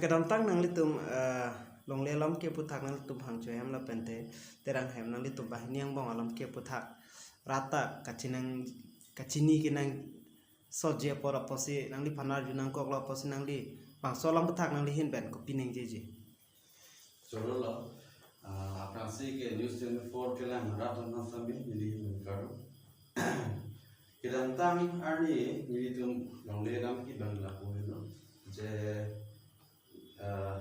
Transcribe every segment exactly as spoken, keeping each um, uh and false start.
Kedamtang nanglitum, eh, longle alam ke aputhak nanglitum Phangcho hem lapente Terang hem nanglitum banghini angbong alam ke aputhak rata kachinang kachini kenang soji apor apotsi nangliphan arju nangkoklo apotsi nanglibangso alam aputhak nanglihin pen kopi ningjeji? Chorolo, ah, aphrangsi ke News twenty-four kelang rat atum sami neli ningkaro. Kedamtang arni nelitum longle alam kevang lapu helo. Je, ah,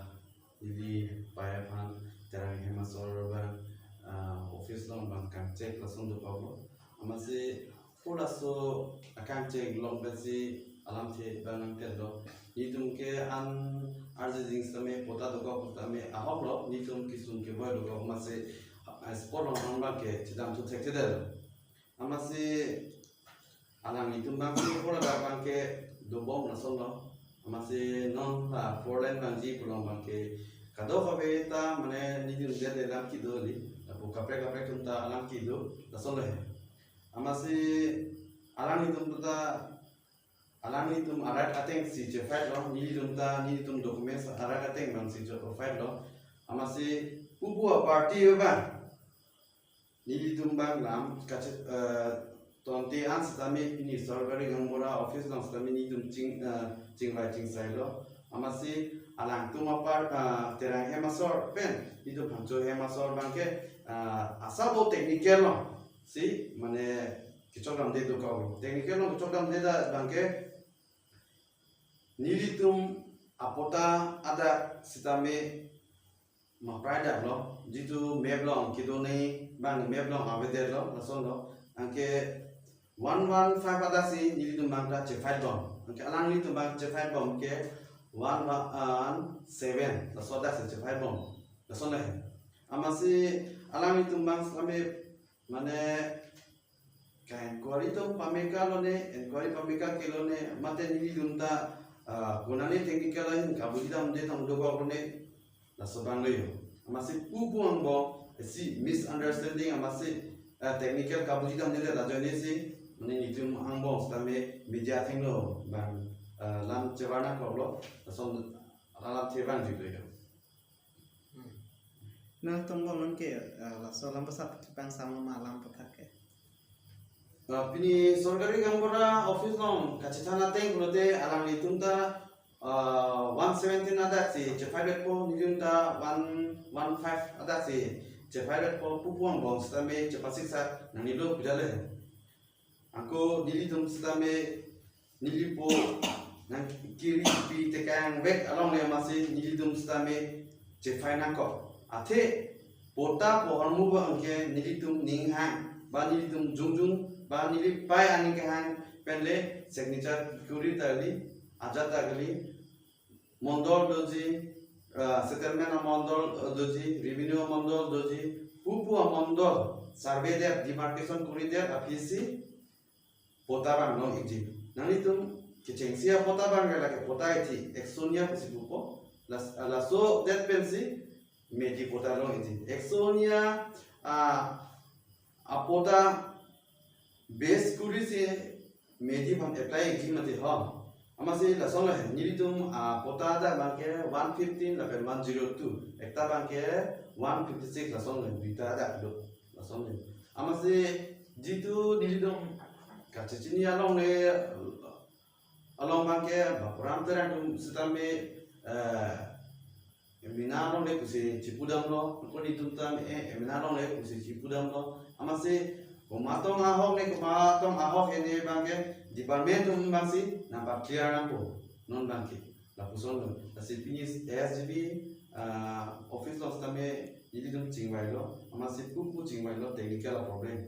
neli pei aphan Terang hem asor abang, ah, office along abang kangchek lason dokoklo. Amatsi pu laso akangchek along pensi alamthe abang nangketlo. Nelitum ke an arjijing sitame patta dokok sitame ahoklo, nelitum kesung keboi dokok amatsi, ah, spot along abang ke chedamthu thekthedetlo. Amatsi alanglitum abangsi pu ladak abang ke dobom lasonlo. Amatsi non la four lane abangji pu along abang ke kadokave ta mane nelitum det alam kedo kali. Lapu kaprek kaprek atum ta alam kedo lasonlo he. Amatsi alanglitum ta, alanglitum arat atengsi che-fight lo, nelitum ta, nelitum documents arat ateng abangsi che-fight lo. Amatsi pupu aparty abang nelitum abang lam kache-, eh, tonte an sitame pini sorkari gaonbura office along sitame nelitum ching, eh, chingvai chingsailo. Amatsi alangtum apar, eh, Terang hem asor pen nelitum Phangcho hem asor abang ke, eh, asabo technical alongsi mane kechokdamde dokok. Technical along kechokdamde abang ke nelitum apatta adak sitame maprai daklo, jitu map along kedo nangji abang map along avedetlo, lasonlo. Anke one one five adaksi nelitum abang ta che-fight bom. Anke alanglitum abang che-fight bom ke one one seven, laso adaksi che-fight bom. Lasonlo he. Amatsi alanglitum abang sitame mane ka-inquiry atum pameka lone, inquiry pameka ke lone, mate nelitum ta, ah, konane technical ahin kabujidamde tang dokok lone, laso abang lo yo. Amatsi pupu angbong, isi misunderstanding amatsi, ah, technical kabujidamde ajoinesi, mane nelitum angbong sitame media athengno abang, ah, lam chevar nangkoklo, lason alamthe abang jiklo yo. Hmm. Nangtum angbong non ke, eh, laso alam besat kepangsam ma alam aputhak ke? Nah, pini sorkari gaonbura office along kachethan ateng pulote alanglitum ta, eh, one seventeen adaksi che-fight detpo, nelitum ta one one five adaksi che-fight detpo, pupu angbong sitame chepasiksak nangnelo pidale. Anke nelitum sitame nelipo nangkiri pi tekang vek along le amatsi nelitum sitame che-fight nangkok. Athe patta pu ahormu abang ke nelitum ninghang, ba nelitum jongjung, ba neli pei aning kehang pen le signature kuri ta kali, ajat ta kali, mondol doji, ah, settlement amondol, ah, doji, revenue amondol doji, pupu amondol survey det, demarcation kuri det aphisi patta abang long-ikji. Nanglitum kechengsi apatta abang ke lake patta ethi, Eksonia pusi pupo. Las-, ah, laso det pensi meji patta long-ikji. Eksonia, ah, apatta base kurisi meji aphan apply-ikji mati ho. Amatsi lason lo he, nelitum, ah, patta adak abang ke one fifteen lapen one zero two. Ekta abang ke one fifty-six, lason lo, duita adak do. Lason lo. Amatsi jitu nelitum kachechini along le, along abang ke Bapuram Terang atum sitame, eh, emena along le pusi chipudamlo, ko nelitum ta, eh, emena along le pusi chipudamlo. Amatsi komatong ahok ne, komatong ahok he ne abang ke department atum abangsi nangpa-clear nangpo, non abang ke. Lapuson lo. Lasi pini S G B, ah, office along sitame nelitum chingvailo. Amatsi pupu chingvailo technical problem.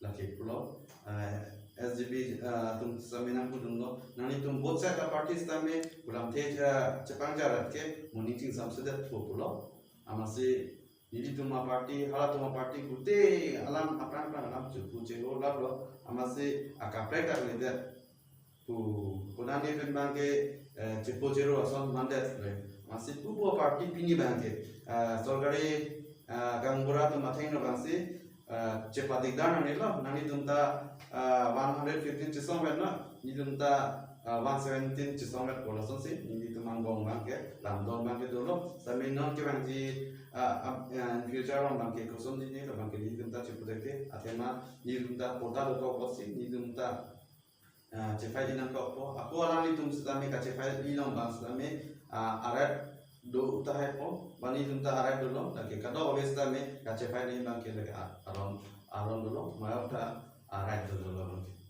Lake pulo, eh, S G B, eh, atum sitame nangpudunlo, nanglitum both side aparty sitame pu alamthe, eh, chepangjarat ke moning chingsamsedet pu pulo. Amatsi nelitum aparty, halatum aparty pute alam aphrang aphrang alam chepu cheho laplo. Amatsi akaprek akledet pu konane pen abang ke, eh, chepo chero ason mandet le. Amatsi pupu aparty pini abang ke, eh, sorkari, eh, gaonbura atum athengno abangsi, eh, chepadikdar nangnelo, nanglitum ta, eh, one hundred fifteen chesong pen lo, nelitum ta, ah, one seventeen chesong metpo, lasonsi nelitum angbong abangke, lamdon abangke dolo. Sitame non kevangji, ah, ah, ah, future along abangke kosonji, nelitum abangke nelitum ta cheputhekthek, athema nelitum ta patta dokok apotsi nelitum ta, ah, chephai-i nangkokpo. Ako alanglitum sitame kachephai-i along abang sitame, ah, arat do tahai po, ba nelitum ta arat dolo, lake kadokave sitame kachephai-i abangke lake a-, aron, aron dolo, mayok ta arat dolo abangke.